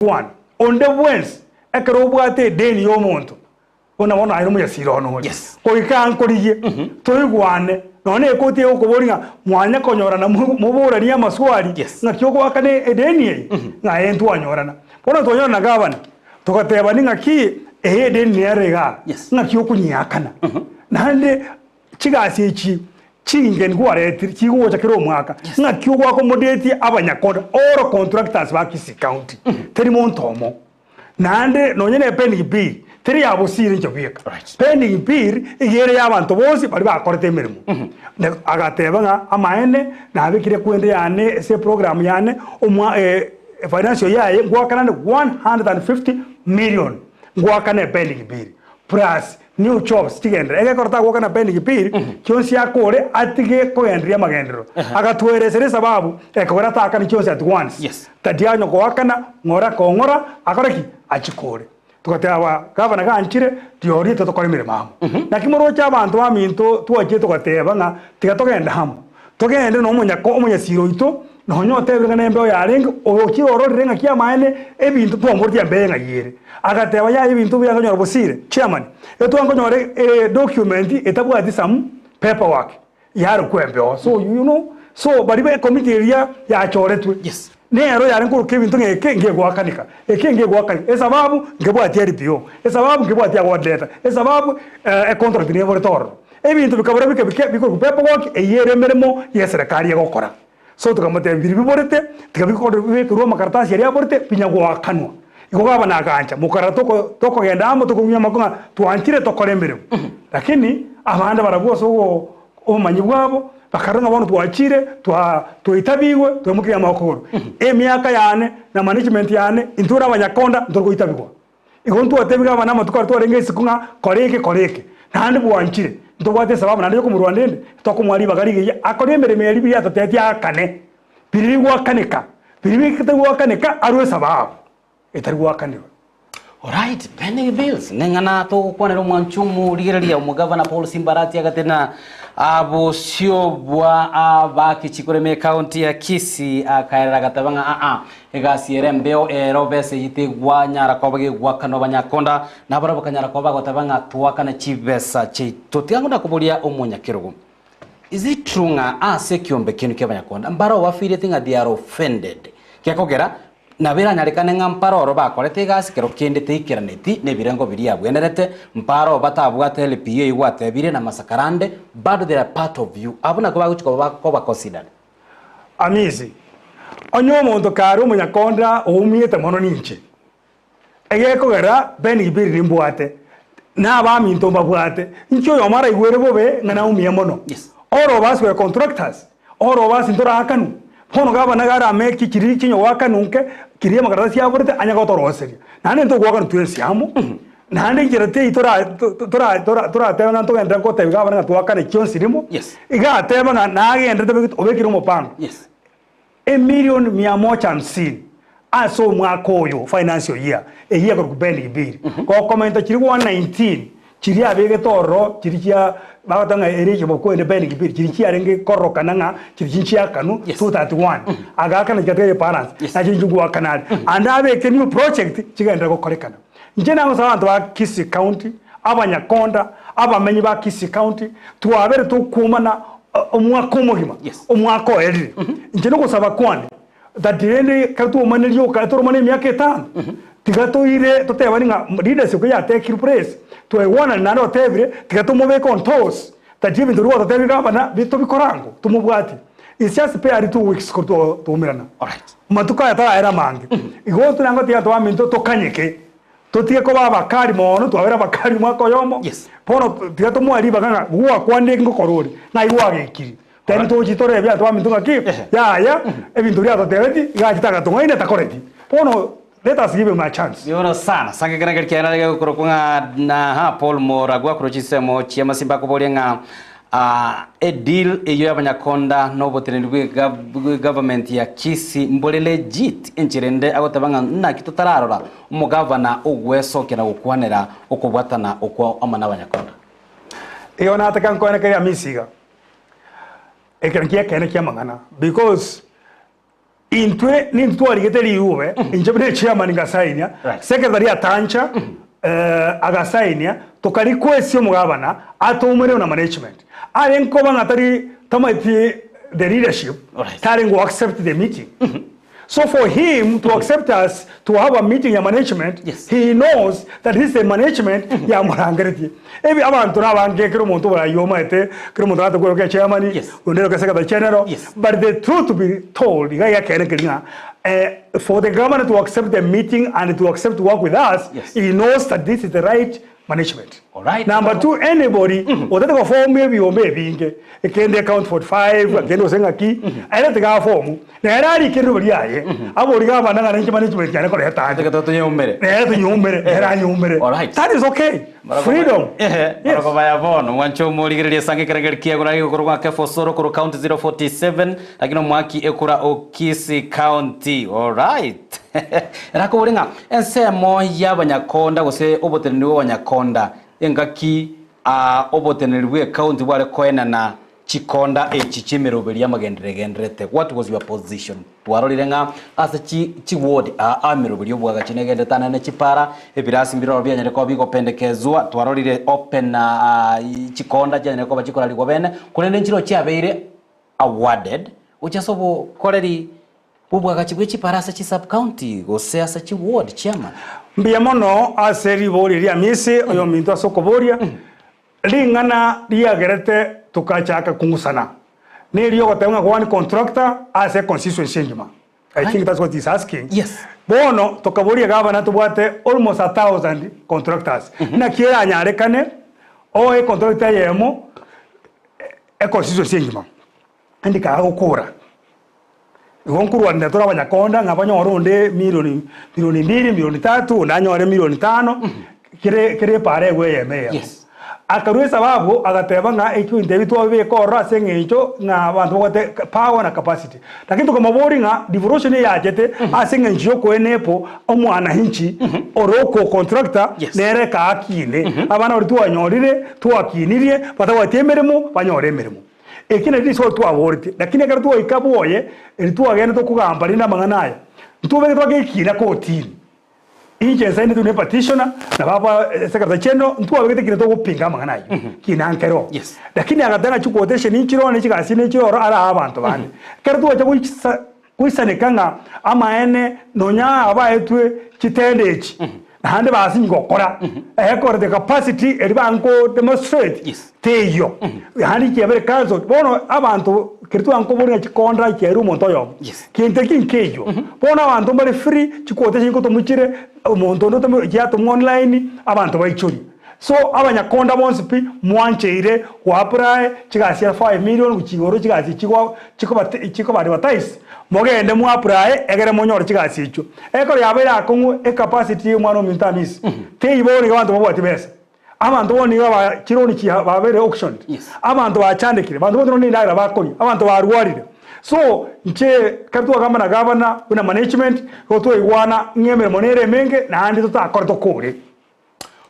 Kwana, onde bwensi ekero obwate edeni y'omonto, buna bono aye nomonyasira one ore, Yes. goika ankorigie, toigwane, nonya na ekoti egokoboria ng'a mwanya konyorana mo- moboranie amaswali, Yes. ng'aki ogoakana edeni eye, ng'a ee ntwanyorana. Bono twanyorana na gavana, togatebani ng'aki eye edeni nere igaa, Yes. ng'aki okonyeakana. Naende Chigasi echi chingeni kwaretire chigocha kera omwaka, ng'aki ogwakomodetie abanyakoda all contractors ba Kisii County, teri monto omo. Naende nonye ne pending bill teri ya bosire inche bweka. Right. Pending bill iga ere ya abanto bonsi baria bakorete emeremo. Na agateba ng'a amaene nabekire kwende yane ase eprogram yane omwa financial year eye ngwakanane 150 million ngwakane epending bill plus New jobs chigenderere. Egekoro tagoka na pending bill, chionsi akore atige kogendereria amagenderero. Agatweresera esababu ekogera atakane chionsi at once. Yes. Tari anya goakana ng'ora kong'ora akore ki? Achikore. Togateba gavana ganchire riorio totokore emeremo amo. Naki moroche abanto baminto twachire togateba ng'a tiga togende amo. Togende na omonyako omonyasira oito Nonya otebire ng'a nembeo yarenge, oyochire ororire ng'aki amaene ebinto twamboretie embeo ng'ai ere. Agateba yaya ebinto buya nkonyora bosire, chairman, etwankonyora edocument etabwati some paperwork yarokwa embeo. So you know, so baria be ecommittee eria yachoretwe, Yes. nero yarenge koroka ebinto ng'a eke ngegoakanika, eke ngegoakanika, esababu nkebwati RPO, esababu nkebwati award letter, esababu econtract neborete ororo. Ebinto bikabora bike bike bikorokwa paperwork, eyio ere emeremo ya eserekari egokora. So tokamotebia, Biria biborete, tiga bikore bibekerwe amakaratasi aria aborete, binya goakanwa. Igo gavana agancha, mokarora toko tokogenda amo tokong'ia amako ng'a twanchire tokore emeremo. Lakini abande barabwo ase ogo obomanyi bwabo, bakarora ng'a bono twachire, twa twaitabigwe, twaimokirie amaboko igoro. Emiaka yane na management yane, intwe na abanyakonda ntori goitabigwa. Igo ntwatebire abana amatuko aria twarenge isiko ng'a kora eke kora eke, naende bwanchire, ntobwate esababu naende yokomorwania rende, tokomoa ribaga rigiya akore emeremo eria buya atotebetie aakane, biria bigoakaneka, biria bitari goakaneka arue esababu etari goakanerwa. Alright, pending bills neng'ana togokwanera omwancho omorigereria omogavana Paul Simbarati agatena abosio bwa abakichi korema ekaunti ya Kisii akaerera agateba ng'a aa Egasi ere embeo ere obese eyio tegwanyara koba gegwakanwa abanyakonda, nabarabwo bakanyara koba bagoteba ng'a toakane chibesa chiaito. Tiga ngonakoboria omonyakerogo, is it true ng'a ase ekiombe kiaino kia abanyakonda mbaro bafeelete ng'a they are offended? Gekogera nabo eranyarekane ng'a mbaro oro bakorete egasi kero kende teikeraneti na ebirengo biria yabwenerete, mbaro batabwate LPA eyio gwatebire na amasakarande, bado they are part of you. Abwo nakwo bagochia koba koba considered. Amisi, onye omonto kare omonyakonda oumiete mono ninche, egekogera Ben-Gibiri nimbwate, na abaminto mbabwate, inki oyomo araigwere bobe ng'a naumie mono? Yes. All of us were contractors, all of us ntorakanwe. Bono gavana iga arameke chiria chinyogoakanwa nke, chiria amakaratasi aborete anya gotoroseria. Naende ntogoakanwa twensi amo, naende enchera teiyo tora tora tora toratebe ng'a ntogenderere gotebia gavana ng'a toakane chionsi rimo, Yes. iga ateba ng'a nagenderete obegete obekire omopango. Yes. Emilion mia moja hamsini ase omwaka oyo, financial year, eyio ekorokwa pending bill, gokomenta chiria 119 chiria abegete ororo chiria chia bagoteba ng'a ere ekibokwende pending bill chiria chiarenge kororokana ng'a chiria chinchiakanwa Yes. 231 agaakana chigatiga ebalance Yes. nacho inche ngoakana are ande abeke new project chigenderere gokorekana. Inche nagosaba abanto ba Kisii County, abanyakonda, abamenyi ba Kisii County, twabere tokwomana omwaka omogima, Yes. omwaka oerire. Inche nogosaba kwane, that rende ekero twomane rioka toromane emiaka etano, tiga toire totebani ng'a leadership eyatekirwe place, twaigwanani naende otebire, tiga tomobeke on toes, that ebinto biria gwatotebia gavana tobikore ango, tomobwatie. It's just barely 2 weeks korwa twaumerana. Alright. Amatuko aya tarayere amange. Igo intwe naende tiga twaminto tokanyeke, totige koba abakari mono, twabere abakari omwaka oyomo, Yes. bono tiga tomoe ribaga ng'a gwakwanire eki ngokora ore, ng'ai gwagekiri. Then tochi torebe abanto baminto ng'aki, Ehe. yaya, ebinto biria atotebeti, iga achete agatong'aina takoreti. Bono let us give him a chance. Rioro sana. Sange ekero ekeri kiaye nare gegokorokwa ng'a naha Paul Moragwa korwa chinsemo chi'amasimba akoboria ng'a ah, edeal eyio y'abanyakonda na oboteneneri bwe bwe government ya Kisii mbore legit enchera ende agoteba ng'a naki totararora omogavana ogwesokia na gokwanera okobwatana okwo amo n'abanyakonda. Igo nataka nkwane kare Amisi iga, ekero nki'ekeene ki'amang'ana because. Intwe nintwe twarigete rirube, inche buna echairman ngasainia, Right. secretary atancha, eh, agasainia, tokarikwesia omogabana atoumere na management. Are nkoba ng'a tari tamaeti the leadership, Alright. tare go accept the meeting. So for him to accept us to have a meeting ya management, Yes. he knows that this is the management yamorangeretie. Ebi abanto nabange ekero omonto oborayi omaete, ekero omonto arate kweroka echairman, Yes. onde eroke secretary general, Yes. but the truth to be told, iga ekeene nkeri ng'a eh, for the governor to accept the meeting and to accept to work with us, Yes. he knows that this is the right management. Alright. Number two, anybody otete goform ebiombe ebinge, ekende account 45, ekende gose ng'aki, ere tiga aformu, nere arike riroba riaye, abori gavana ng'a ninche management yane koreta ande. Tiga totonyeumere. Nere tonyeumere, nere anyeumere. Alright. That is okay. Freedom. Ehe, Yes. baroko baya bono mwanche omorigereria esange ekerengerio kiago nari gokorwa gwa Kefa Osoro korwa county 047 lakini omwaki ekura o Kisii county alright Erakobore ng'a ensemo y'abanyakonda gose oboteneneri bw'abanyakonda engaki aa oboteneneri bw'ecounty bware koenana chikonda echi chi'emeroberi y'amagenderero egendererete. What was your position? Twarorire ng'a ase chi chiward aa emeroberi y'obwagachi negenderete anene chipara, ebirasi mbiroro bianyare koba bigopendekezwa, twarorire open aa chikonda chianyare koba chikorarigwa bene, korende nchiroo chiabeire awarded gochia ase obokoreri bw'obwagachi bwe chipara ase chi-sub-county gose ase chi-ward chairman. Mbuya mono ase ribori ria Hamisi, oyominto ase okoboria. Ring'ana riagerete tokachaka kong'usana neri ogoteba ng'a one contractor ase econstituency engima. I think that's what he's asking. Yes. Bono tokaboria gavana tobwate almost a thousand contractors. Naki eranyarekane oe econtractor eyemo econstituency engima. Naende kagokora, igo nkorwanera tore abanyakonda ng'a banyore onde milioni milioni mbiri, milioni tatu, onde anyore milioni tano, kere kere epaara egwe eyemo eyemo. Yes. Akarua esababu agateba ng'a ebinto ebi twabibeka ororo ase eng'encho ng'a abanto babwate power na capacity. Lakini tokamoboria ng'a devolution eyachete ase eng'encho ya okoenepo omwananchi ore okocontractor Yes. nere kaakine. Abana baria twanyorire, twakinirie, batabwati emeremo, banyore emeremo. Eki nario risoa twaboretie, lakini ekero twaika bwoye, eri twagenda tokogamba rende amang'ana aya, ntobeke twake ekina kotini. Inche nsainetwe ne petitioner, na baba secretary general, ntwabegete ekina togopinga amang'ana ayio, kina nkero. Yes. Lakini agateba ng'a chiquotation nchiroo ne chigasi nechire oro arae abanto bande. Ekero twacha goisa goisaneka ng'a amaene nonya abaetwe chitende echi, naende basinyi gokora, ekore the capacity eri banko demonstrate Yes. teiyo, yaani kiabere cancelled. Bono abanto keri twankoboria ng'a chicontract chiairwe omonto oyomo, Yes. kente eki nkeiyo. Bono abanto mbare free, chiquotation nkotomochire, omonto onde otome chiatomwa online, abanto baichorie. So abanyakonda bonsi pi mwancheire go apply chigasi chia 5 million gochia igoro chigasi chigwa chikoba chikoba advertise mogende mo apply egere monyore chigasi echio. Ekero yabeire akong'u ecapacity ya omwana ominto Hamisi teiyo bono iga abanto babwati besa. Abanto bono nigo ba chironi chia babeire auctioned, Yes. abanto bachandekire, abanto bonsi nonya endagera bakoria, abanto barwarire. So inche ekero twagamba na gavana buna management, igo twaigwana ng'a emeremo nere emenge naende totakore tokore.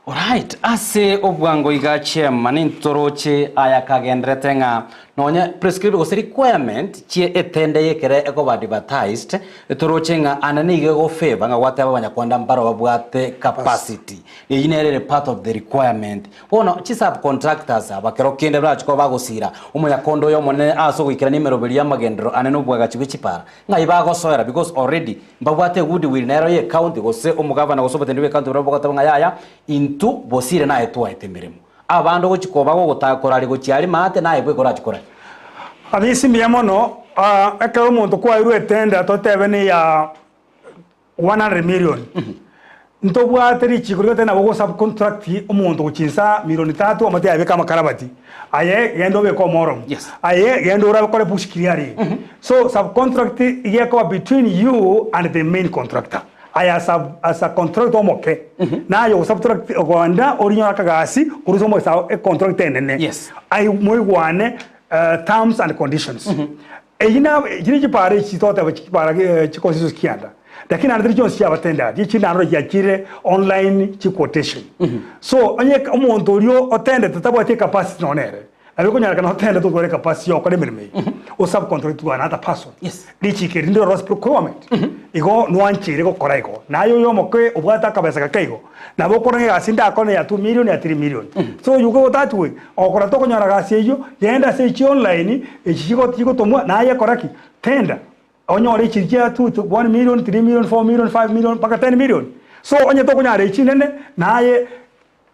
Alright, ase obwango iga chairman ntoroche aya kagenderete ng'a nonye prescribe gose requirement chie etende yekere ekoba advertised toroche ng'a ane nigo ego favor ng'a gwateba abanyakwanda mbaro babwate capacity eyio nere ere part of the requirement bono chi subcontractors aba kero kende barachi koba bagosira omonyakondo oyo omonene ase ogoikerania emeroberi y'amagenderero ane nobwagachi bwe chipara Ng'ai bagosoera because already mbabwate egoodwill nero ye county gose omogavana gose oboteneneri bwe county barabwo bagoteba ng'a yaya intwe bosire naye twaete emeremo. Abande ogochi koba gogotaka koraria gochia aria maate naye bweka orachi koraria. Abisi mbuya mono, ekero omonto kwairwe etender totebe neya 100 million ntobwate richiko rigote nabo go subcontract omonto gochia insa milioni tatu omotebie abeke amakarabati aye genda obeke omoromo Yes. aye genda orabe okore bush clearing so subcontract iga ekoba between you and the main contractor aye as a as a contractor omoke naye ogosubtract ogoenda orinyore akagasi korwa ase omosa econtractor enene Yes. aye moigwane terms and conditions Eyio na echi ne chipara echi togoteba chipara chikonsensus kianda, lakini naende tari chionsi chiabatendati, echi naende chiachire online chi quotation. So onye omonto oria otendete tabwati ecapacity nonye nere. Nabo ekonyarekana otende totware ecapacity ya gokora emeremo eye, o subcontract to another person. Yes. Richiko eri ndiro rosi procurement. Igo nwancheire gokora igo. Naye oyo omoke obwate akabesa gake igo, nabo okora ng'a egasi ndakore neya 2 million ya 3 million. So you go that way, ogokora tokonyora gasi eyio, genda ase echi online, echi chigo chigotomwa, naye kora ki? Tender. Onyore echi chia 2 to 1 million, 3 million, 4 million, 5 million, mpaka 10 million. So onye tokonyara echi nene, naye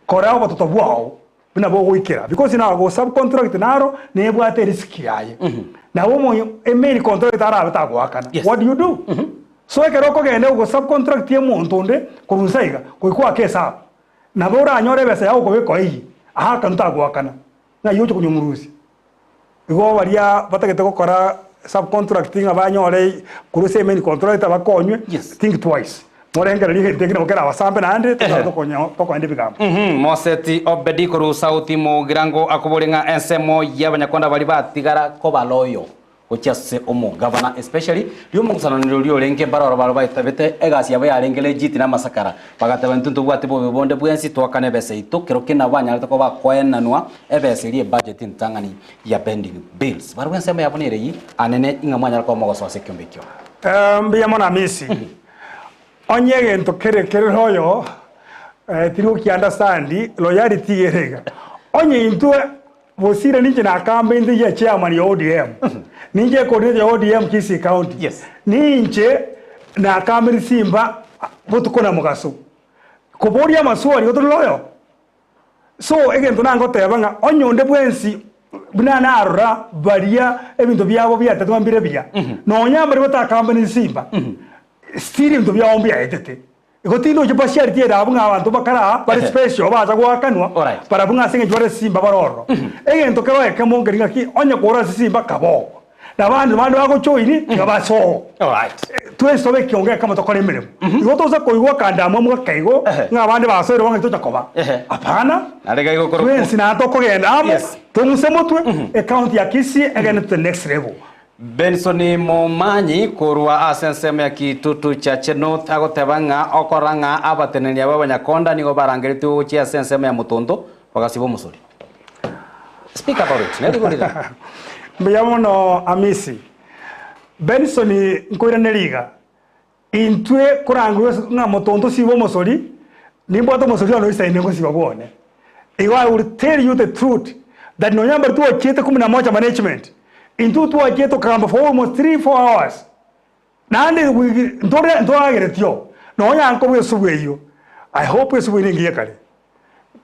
kora obototo bwao buna bogoikera because na go subcontract naro nebwate erisk yaye. Nabo omonyo emain contract arabe tagoakana. Yes. What do you do? So ekero okogenda go subcontract omonto onde korwa inse iga, goika oake esabu. Nabo oranyore ebesa yao okobeka oeyie, aakanu tagoakana. Ng'ai oche konyomorusia? Igo baria batagete gokora subcontract ng'a banyore korwa ase emain contractor bakonywe, Yes. think twice. Morengererie egento ekio nabo kerabasambe naende totare tokonya tokoenda ebigambo. Mhm, Moseti Obedi korwa South Mugirango akobore ng'a ensemo y'abanyakonda baria batigara koba loyal gochia ase omogavana especially riomogosananero oria orenge mbaroro barobwo baetabete egasi yabo yarenge legit na amasakara bagateba intwe ntobwati bobe bonde bwensi toakane ebesa yaito kero kende nabo banyarete koba bakoenanwa ebesa eria ebudget entang'ani ya pending bills barobwo ensemo yabo nere eyio anene ing'a mwanyara koba mogosoa ase ekiombe ekio. Mbuya mono Amisi. Onye egento kere kere royo tiri goki understand loyalty iga ere iga. Onye intwe Bosire ninche nakambe inte ya chairman ya ODM. Ninche coordinator ya ODM Kisii County. Yes. Ninche nakambire Simba botuko na mogaso. Koboria amaswali igo tori loyal. So egento nangoteba ng'a onye onde bwensi buna narora baria ebinto biabo biatetwe mbire buya, nonya mbare batakambani Simba, still ebinto biabo mbiaetete. Igo tindochi partiality ere abwo ng'a abanto bakare aa bare Ehe. special bacha goakanwa Alright. barabwo ng'a ase eng'encho bare simba bare ororo. Egento kero ekemo nkeri ng'aki onye kore ase simba kaba oo. Na abande bande bagojoini tiga base oo. Alright. Twensi tobe ekiongo ekemo tokore emeremo. Igo tosa koigwa akandamwamu gake igo Ehe. ng'a abande basoire bono ng'aki tocha koba. Ehe. Hapana. Nare iga igokorokwa. Twensi naende tokogenda amo Yes. tong'use motwe ecounty ya Kisii egende to the next level. Benson Momanyi korwa ase ensemo ya Kitutu Chache North agoteba ng'a okorora ng'a abateneneri aba b'Abanyakonda nigo barangeretigwe gochia ase ensemo ya Mutuntu bagasiba omosori. Speak about it. Neri igoro rire. Mbuya mono Amisi. Benson nkoiraneria iga, Intwe korangigwe ng'a motonto osibe omosori, nimbwate omosori one oisaine ngosiba bwone. Igo I will tell you the truth that nonya mbari twachiete kumi na moja management, intwe twachiete tokagamba for almost 3, 4 hours. Naende ntore ntorageretio, nonya nkobua esubu eyio, I hope esubu eyio nengiya kare.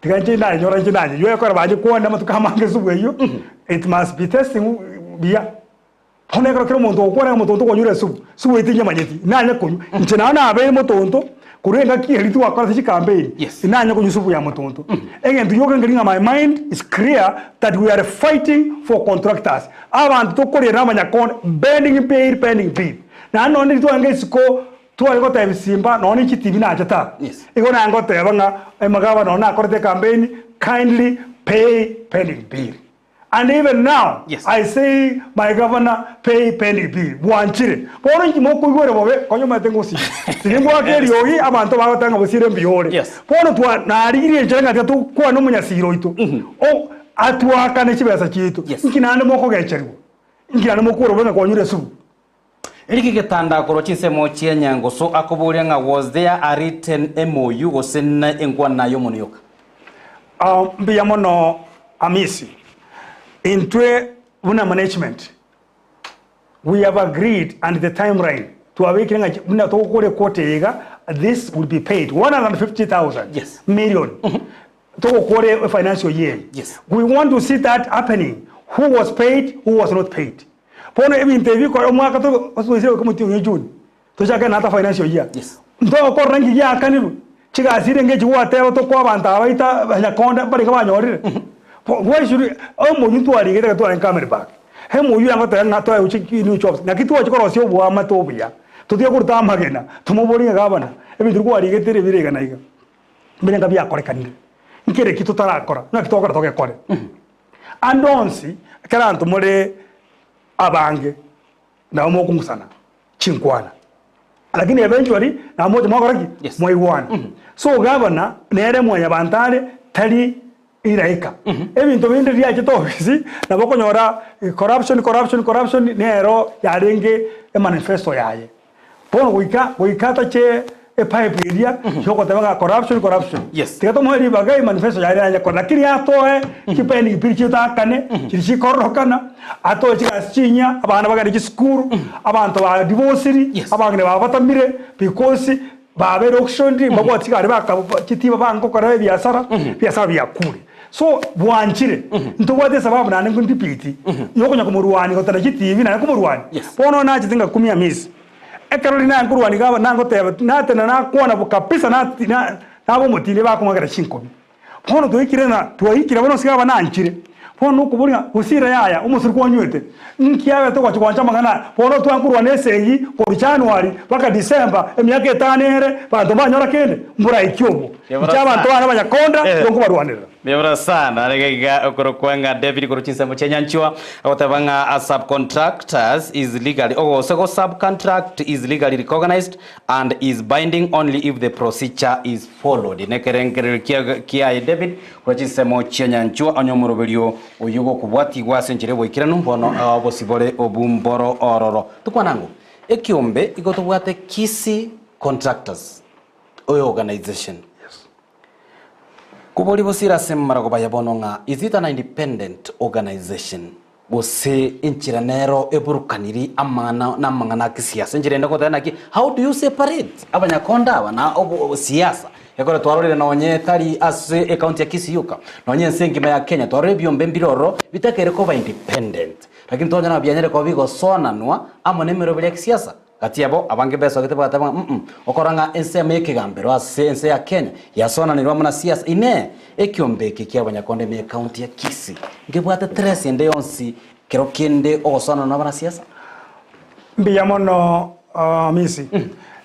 Tiga inche nanyora inche nanyeywa ekero banje kwane amatuko amange esubu eyio, it must be testing buya. Bono ekero kera omonto ogokwana ng'a motonto okonyora esubu, subu eye tinyemanyeti, nanye konywa. Inche nao nabeire motonto korwa engaki eria twakorete chicampaign, Yes. tinanya konywa subu ya motonto. Egento gioka nkeri ng'a my mind is clear that we are fighting for contractors. Abanto tokorera abanyakonde bending bill, pending bill. Naende nonye riria twarenge isiko tware gotebia simba nonye ne chitibi nachete aa. Yes. Igo naye ngoteba ng'a emagaba nonye nakorete ecampaign, kindly pay pending bill. And even now Yes. I say my governor pay pending bill bwanchire bono inki mokoigwera bobe konya omanyete ngosira tiri ngoaka eriogi abanto bagoteba ng'a bosire mbuya ore Yes. bono twa narigirie enchera ng'a tiga tokwane omonyasira oito o atwakane chibesa chiaito Yes. inki naende mokogecherigwa inki naende mokora bobe ng'a kwanyure esubu. Erike getanda korwa chinsemo chi'enyangusu akoboria ng'a was there a written MOU gose ne enkwana y'omonwa yoka? Mbuya mono Amisi. Intwe buna management we have agreed and the timeline twabekire ng'a buna togokora equota eye iga this will be paid 150,000 Yes. million togokora e financial year eye. Yes. We want to see that happening who was paid who was not paid. Bono ebinto ebi bikore omwaka to toisire goika omotienyi o June, tochake na ata financial year. Yes. Ntogokorora nki giakanirwe, chigasi renge echi gwateba tokoa abanto aba baito abanyakonda mbarenge banyorire. Bo why should we omoyio ntwarigete ekero twarenge Camel Park, emoyio yangoteba ng'a toegwe chi new jobs, naki twachi korosia oboamate obuya, totige koruta amagena, tomoborie ng'a gavana, ebinto kwarigete bire iga na iga, mbire nka biakorekanire, nkere ki totarakora, ng'aki togokora togekore. Ande onsi, ekero abanto more abange, nabo mokong'usana chinkwana, lakini eventually nabo mogocha mwakora ki? Yes. Mwaigwana. So gavana nere mwanyabanto are tari. Iraika. Ebinto binde riachete ofisi nabo okonyora corruption corruption corruption nero yarenge emanifesto yaye. Bono goika goika atache epipe eria yogoteba ng'a corruption corruption. Yes. Tiga tomoe ribaga emanifesto yaye nanye kora lakini atoe chipeni piri chitakane chiri chikororokana, atoe chigasi chinyia, abana bagende chisukuru, abanto ba divorciri, Yes. abang'ina babatamire because Babeire auctioned, mbabwate chigari baka chitiba bangokora ebiasara, ebiasara biakure. So bwanchire, ntobwate esababu naende ndipiti yokonya komorwania gotana chitibi naende komorwania. Yes. Bono nachete ngakumia Hamisi, ekero riria naye nkorwania iga nangoteba natena nakwana bo kabisa nati na naba omotindi bakong'akera chinkobi. Bono twaikire ng'a twaikire bono ase aba nanchire, bono nokoboria ng'a gose ira yaya omosuri kwanywete, nki abete ogocha gwancha amang'ana aya? Bono twankorwa na esegi korwa January mpaka December, emiaka etano ere, banto mbanyora kende, mboraiki obwo. Inche abanto bane abanyakonda, nigo nkobarwanerera. Mbiabora sana arege iga okorokwa ng'a David korwa chinsemo chia Nyanchwa agoteba ng'a a subcontractors is legally ogose go subcontract is legally recognized and is binding only if the procedure is followed. Nekerengererio kia kiaye David korwa chinsemo chia Nyanchwa onye omoroberio oyio gokobwatigwa ase enchera y'oboikeranu bono obosibore obu mboro ororo. Tokwana ng'o? Ekiombe igo tobwate Kisii Contractors oyo organization. Kobori bosire ase amarogoba ya bono ng'a is it an independent organization gose enchera nero eburukaniri amang'ana na amang'ana a kisiasa. Enchera ende goteba naki how do you separate abanyakonda aba na obo siasa ekero twarorire nonye tari ase ecounty ya Kisii yoka nonye ense engima ya Kenya twarorire ebiombe mbire ororo bitakeire koba independent lakini twanyora ng'a bianyare koba bigosoananwa amo na emeroberi ya kisiasa. Gati yabo abange mbesogete bagateba ng'a mm, okorora ng'a ensemo y'ekegambero ase ense ya Kenya yasoananirwe amo na siasa. Inee! Ekiombe eke ki'abanyakonda ime y'ecounty ya Kisii nkebwate trace ende yonsi kero kende ogosoanana n'abanasiasa? Mbuya mono Hamisi.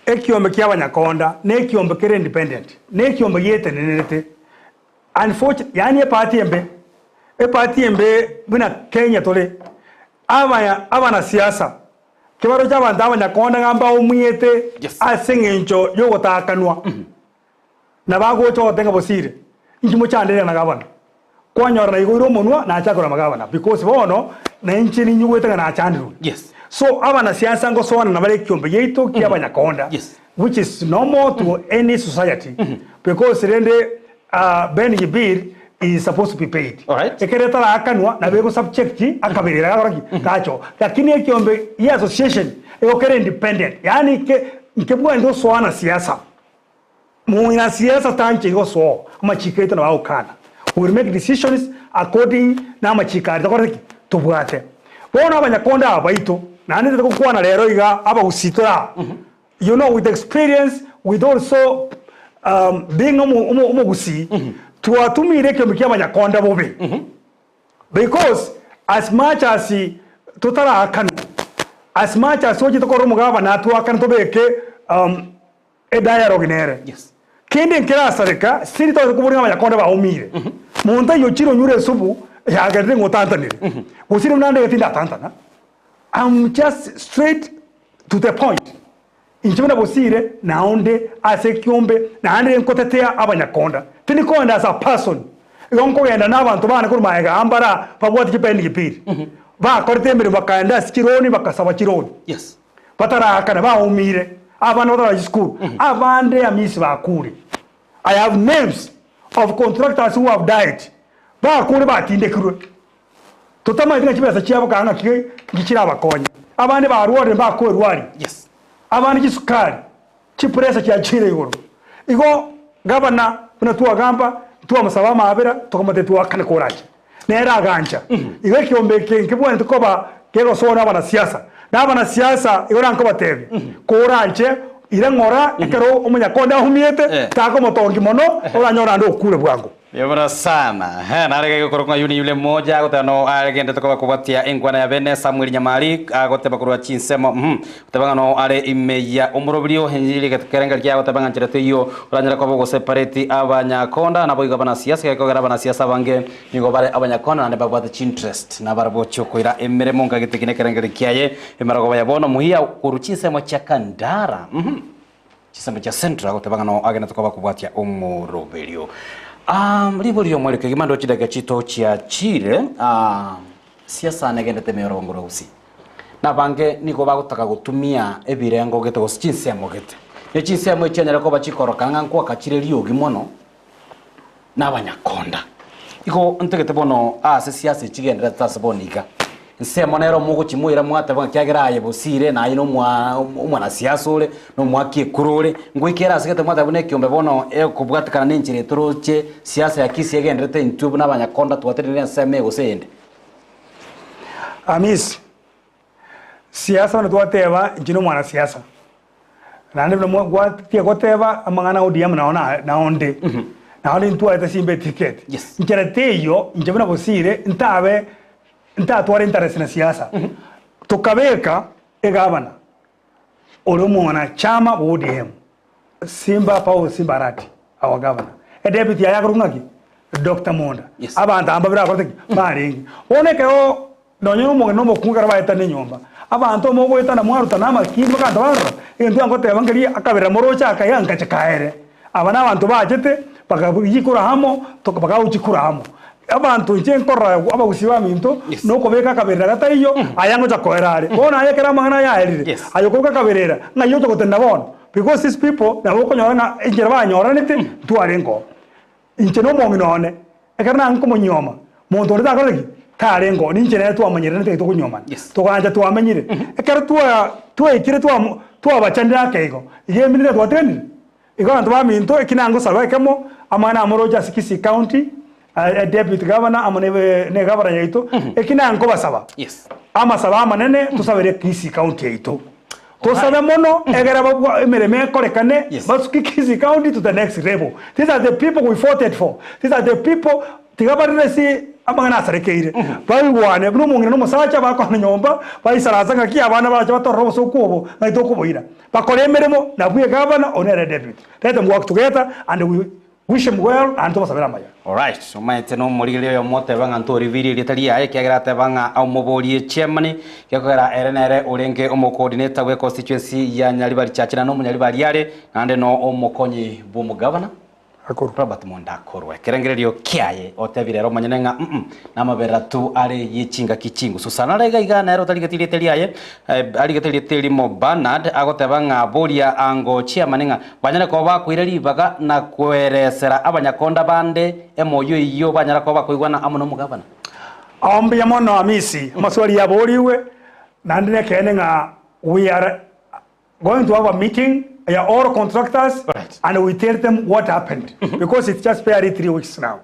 Ekiombe ki'abanyakonda nekiombe kere independent, nekiombe gietenenerete. Unfortunately, yaani eparty embe, eparty embe buna Kenya tore, abaya abanasiasa Kebaroche abanto abanyakonda ng'a mbaumwete Yes. ase engencho y'ogotakanwa, na bagocha goteba ng'a bosire, inki mochandeire na gavana? Kwanyora naigoire omonwa nacha korama gavana because bono nainche ninyigwete ng'a nachandirwe. Yes. So abanasiasa ngosoanana bare ekiombe giaito kia abanyakonda Yes. which is normal to any society because rende Ben Gvir is supposed to be paid. Alright. Ekero etaraakanwa nabo ego subject akaberera gakora ki? Gacho. Lakini ekiombe ye association ego kere independent. Yaani ke nkebwenerete gosoana siasa. Mong'ina siasa tancheiri gosoa amachiko aito nabo agokana. We will make decisions according na amachiko aria tokorete ki? Tobwate. Bono abanyakonda aba baito naende ntete gokwana rero iga abagusii tore aa. You know with experience with also being omogusii twatumiire ekiombe kia abanyakonda bobe because as much as totaraakanwa as much as tochete korora omogabana atwakane tobeke edialogue nere Yes. kende nkerasareka siri tobasa koboria ng'a abanyakonda baumire monto aye ochire onyure esubu yagerire ng'a otantanire gose rende naende tindatantana I'm just straight to the point, inche buna bosire naonde ase ekiombe naende nkotetea abanyakonda, tindi kogenda as a person, igo nkogenda na abanto bane korwa magega aa mbara babwate chipeni pili, bakorete emeremo bakaenda ase chironi bakasaba chironi, Yes. bataraakana baumire, abana batarara chisukuru, abande amisi bakure. I have names of contractors who have died, bakure batindekirwe. Totamaeti ng'a chibesa chiabo kaa ng'aki nki chirabakonye. Abande barwarire mbakwerwaria, Yes. abande chisukari, chipressure chiachire igoro. Igo gavana buna twagamba, twamosaba amaabera, tokamotebia twakane korache. Nere agancha. Igo ekiombe eke nkebwenerete koba kegosoa na abanasiasa. Na abanasiasa igo nankobatebia, koranche ira ng'ora ekero omonyakonde ahumiete, Eh. takomotongi mono, oranyore naende okure bwango. Yobora sana. He, narege gokorokwa ng'a yuni yule mmoja agoteba no agendete koba kobatia enkwana ya bene Samuel Nyamari agoteba korwa chinsemo mhm goteba ng'a no are ime ya omoroberio enchiri ekerengerio kiaye agoteba ng'a nchera teiyo oranyare koba ogoseparate abanyakonda naboigo abanasiasa gekogera abanasiasa abange nigo bare abanyakonda naende babwate chinterest nabarabwo chiokoira emeremo nkagete eki nekerengerio kiaye emerogoba ya bono muhia korwa chinsemo chia Kandara mhm. Chinsemo chia Central agoteba ng'a noo agenete koba kobwatia omoroberio. Ribori ri'omweri kegima ndo chidakika chito chiachire, siasa negendete ime y'orogongo rwa Gusii. Na abange nigo bagotaka gotumia ebirengo gete gose chinsemo gete. Ne chinsemo echi chianyare koba chikorokana ng'a nkoaka chire riogi mono na abanyakonda. Igo ntagete bono ase siasa echi chigendererete ase bono iga, ensemo nere omogochimoira mwateba ng'a kiagera aye bosire naye na omwa omwanasiasa ore, na omwaki ekura ore, ngoika ere ase gete mwateba buna ekiombe bono ekobwatekana na enchera etoroche siasa ya Kisii egendererete intwe buna abanyakonda twatenenire ensemo eye gose eyende. Hamisi, Siasa buna twateba inche na omwanasiasa, naende buna mwa gwatia goteba amang'ana ODM nao na nao nde, nao nintwarete simba eticket. Yes. Nchera teiyo inche buna bosire ntabe ntatware interest na siasa, tokabeka egavana ore omwanachama bwa ODM. Simba Paul Simba Arati our governor. Edepute yaye akorokwa ng'aki? Doctor Monda. Yes. Abanto aba mbabere bakorete ki? Barenge. Bono ekero nonye na omogeni na omokungu ekero baetana enyomba, abanto mogoetana mwarutana amakindi mpaka abanto barora, egento giangoteba nkeria akabera moroche akaiga nkache kaere. Aba na abanto bachete bakayikora amo toka bakagochikura amo. Abanto inche nkorora abagusii baminto Yes. nokobeka akaberera gataiyo aya ngocha koera are. Bono aye ekero amang'ana aya aerire, Yes. aye okoruka akaberera ng'ai ocha gotenena bono? Because these people nabo okonyora ng'a enchera banyoranete ntwarenge oo. Inche na omong'ina one, ekero nare nkomonyioma, monto onde takorete ki? Tarenge oo, ninche nere twamanyererete ekero tokonyuomana. Yes. Togancha twamenyire. Ekero twa twaikire twamo twabachanire ake igo, iga eminwe twatiganire. Igo abanto baminto, eki nangosaba ekemo, amang'ana amoroche ase Kisii County, deputy governor amo ne egavana yaito, eki nankobasaba, Yes. amasabo amanene tosabere Kisii County yaito. Tosabe mono egere babwa emeremo ekorekane, Yes. basuke Kisii County to the next level. These are the people we voted for. These are the people tiga barire ase amang'ana asarekeire. Baigwane buna omong'ina na omosacha bakwana nyomba, baisaransa ng'aki abana barache batorore obosoku obo ng'ai tokoboira. Bakore emeremo, nabwo egavana, oyio nere deputy. Let them work together and we wish them well naende tobasabere amaya. Alright, omanyete nomorigereria oyomo oteba ng'a ntoribirie erieta riaye ekiagera ateba ng'a omoborie chairman gekogera ere nere orenge omocoordinator bwe constituency ya Nyaribari Church na nomonyaribari are naende no omokonyi bw'omogavana. Akorwe. Robert Monda akorwe. Ekerengererio kiaye otebire ere omonyene ng'a mm namaberera tu are ye chingaki chingusu sana. Nare iga iga nere otarigeti rieta riaye eh, arigete rieta erimo Bernard agoteba ng'a boria ango chiamani ng'a banyare koba bakoira ribaga na koeresera abanyakonda bande emoyio eyio banyara koba bakoigwana amo nomogabana. Ao mbuya mono Amisi, amaswali yaborigwe, naende nekeene ng'a we are Going to have a meeting ya all contractors Right. and we tell them what happened because it's just barely 3 weeks now.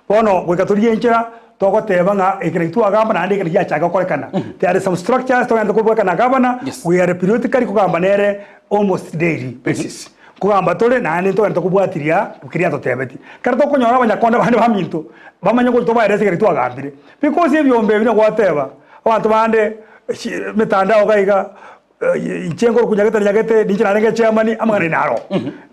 Bono goika torigie enchera togoteba ng'a eke naki twagamba naende eke naki giachaka gokorekana. There are some structures togende kobweka na governor, Yes. we are periodically kogamba nere almost daily basis. Kogamba tore naende ntogende kobwatiria keria atotebetie. Ekero tokonyora abanyakonda bande baminto bamanye gocha tobaerese ekero twagambire. Because ebiombe ebi nagwateba abanto bande chi emitandao iga iga Inche nkorokwa Nyagete na Nyagete, ninche narenge chairman, amang'ana aino aro.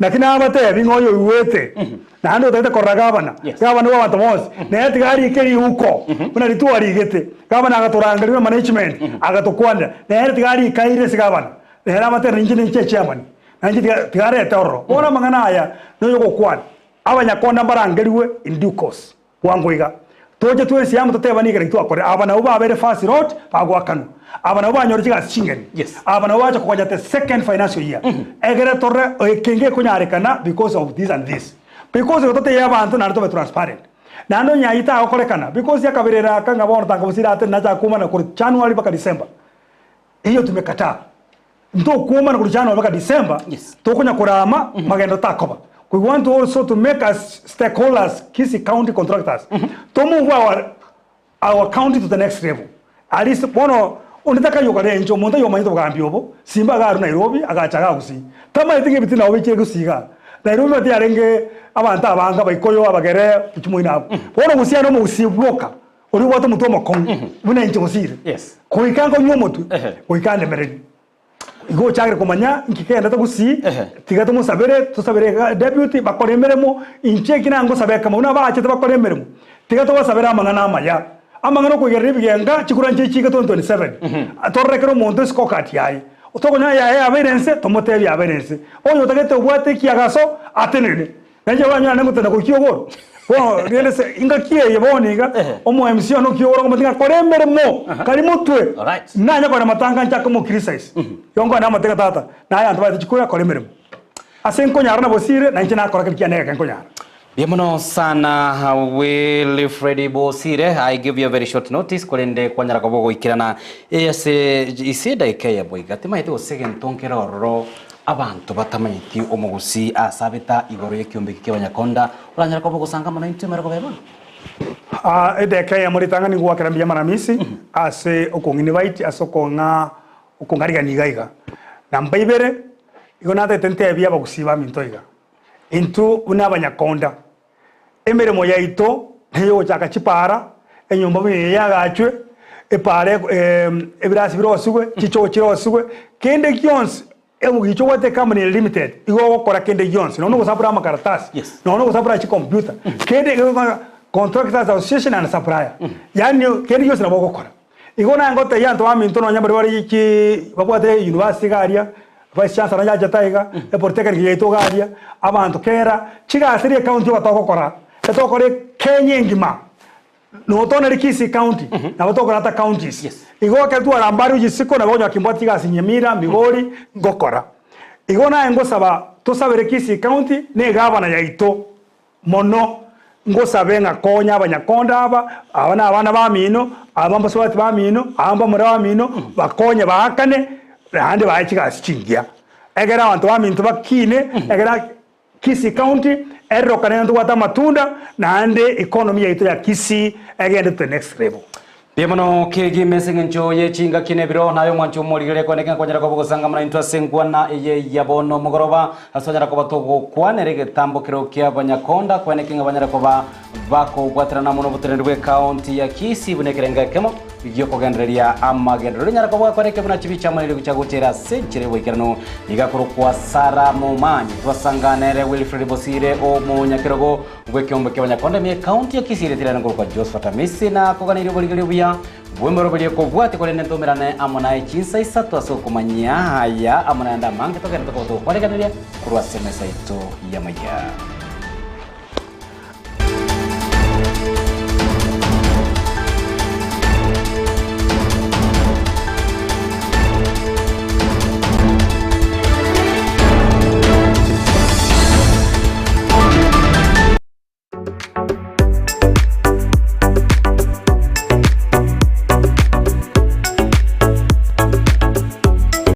Naki nabatebi ng'a oyo oigwete, naende otagete korora gavana, Yes. gavana bwa abanto bonsi, nere tiga arike riuko, buna riria twarigete. Gavana agatorangeria buna management, agatokwanera, nere tiga arikaire ase gavana, nere abatebie ninche ninche chairman, nainche tiga tiga arete ororo. Bono amang'ana aya, noyo ogokwana, abanyakonda mbarangerigwe in due course. Bwango iga, toche twensi amo totebanie ekero twakorire. Aba nabwo babeire first lot bagoakanwa. Aba nabwo banyore chigasi chingeni. Yes. Aba nabwo bacha kogonya the second financial year. Egere torore eke ngekonyarekana because of this and this. Because igo totebie abanto naende tobe transparent. Naende onye ayio tagokorekana because akaberera aka ng'a bono tanga bosire ate nacha komana korwa January mpaka December. Eyio tumekataa. Ntokwomana korwa January mpaka December, Yes. tokonya korama magendo takoba. We want also to make us stakeholders, Kisii County contractors, to move our, our county to the next level. At least bono onde takayoka renche omonto oyomanyete obogambi obo, Simba iga arure Nairobi agacha iga Gusii. Tamaeti ng'a ebitina nabo bichire Gusii igaa. Nairobi bati yarenge abanto abange Abaikoyo, Abagere, chimoino abwo. Bono Gusii aye nomogusii bwoka. Oria obwate omotwe omokong'u buna inche gosire, Yes. goika nkonywa omotwe, Ehe. goika andemererie. Igo ochakire komanya nki kegenderete gusii, Ehe. tiga tomosabere, tosabere iga deputy bakore emeremo, inche eki nangosaba ekemo, buna bachete bakore emeremo, tiga tobasabere amang'ana amaya. Amang'ana okoigerera ebigenga, chikura nche chiike 2027, torore kera omonto escorecard yaye. Tokonyora yaye yabeire ense, tomotebie yabeire ense. Oyo otagete obwate ekiagaso, atenene. Nainche kwanyora nengotenda goikia ogoro. Bono rende ase engaki eye bono iga, Ehe. omo MC one okiogora okomotiga ng'a kora emeremo, kari motwe, Alright. nanye kogenda matanga nchake komo criticize. Igo nkoenda namotebia tata, naye abanto baete chikura kora emeremo. Ase nkonyara na bosire, na inche nakora keri kiane egeke nkonyara. Mbuya mono sana Wilfred Bosire, I give you a very short notice korende kwanyara koba ogoikerana ase ase edaika eyemo iga. Timanyeti gose egento nkere ororo abanto batamanyeti omogusii ase abeta igoro y'ekiombe eke ki'abanyakonda oranyare koba ogosanga mono intwe mare koba bono. Aa edaika eyemo ritang'ani ngoakera mbuya mono Hamisi ase okong'invite ase okong'a okong'arigania iga iga. Namba ibere, igo natagete ntebie abagusii baminto iga. Intwe buna abanyakonda, emeremo yaito neyogochaka chipaara, enyomba buna eye yagachwe, epaara ebirasi birosigwe, chichoo chirosigwe, kende gionsi omogicha obwate ecompany ere limited, igo ogokora kende gionsi, nonya ogosapura amakaratasi, Yes. nonya ogosapura chicomputer, kende contractors association and supplier, yaani kende gionsi nabo ogokora. Igo naye ngotebia abanto baminto nonya baria bare chi babwate university iga aria, vice chancellor nachete aiga, epolytechnic yaito iga aria, abanto kera chigasi eria ecounty oba togokora, etogokora Kenya engima, notonere Kisii county, nabo togokora ata counties. Yes. Igo ekero twarambariwe chisiko nabo okonyora kimbwate chigasi Nyamira, Migori, ngokora. Igo naye ngosaba tosabere Kisii county na egavana yaito. Mono ngosabe ng'a konya abanyakonda aba, aba nabana bamino, aba mbasubati bamino, aba mbamura bamino, bakonye baakane, naende bae chigasi chingiya. Ekero abanto baminto bakine, ekero Kisii County erorokane ng'a ntobwate amatunda, naende economy yaito ya Kisii egende to the next level. Mbuya mono kegima ase engencho ye chingaki na ebiro, naye omwancho omorigereria kwane ekero kwanyara koba ogosangamana intwe ase enkwana eye ya bono omogoroba, ase twanyara koba togokwanera egetambo kero kia abanyakonda, kwane ki ng'a banyare koba bakobwaterana amo noboteneneri bw'ekaonti ya Kisii buna ekerengo ekemo giokogendereria amagenderero. Rinyara koba gakora eke buna chibicha amo neriko chia gochera ase enchera y'oboikeranu. Nigo akorokwa Sarah Momanyi. Twasanga nere Wilfred Bosire omonyakerogo Bw'ekeombe ki'abanyakonda ime y'Ekaunti ya Kisii ereterane korokwa Josphat Amisi na koganeirie oborigereria obuya bw'emeroberi ekobwatia korende ntomerane amo naye chinsa isato ase okomanyia aya amo naende amange togende tokoba togokwareganeria korwa ase emesa yaito y'amaya.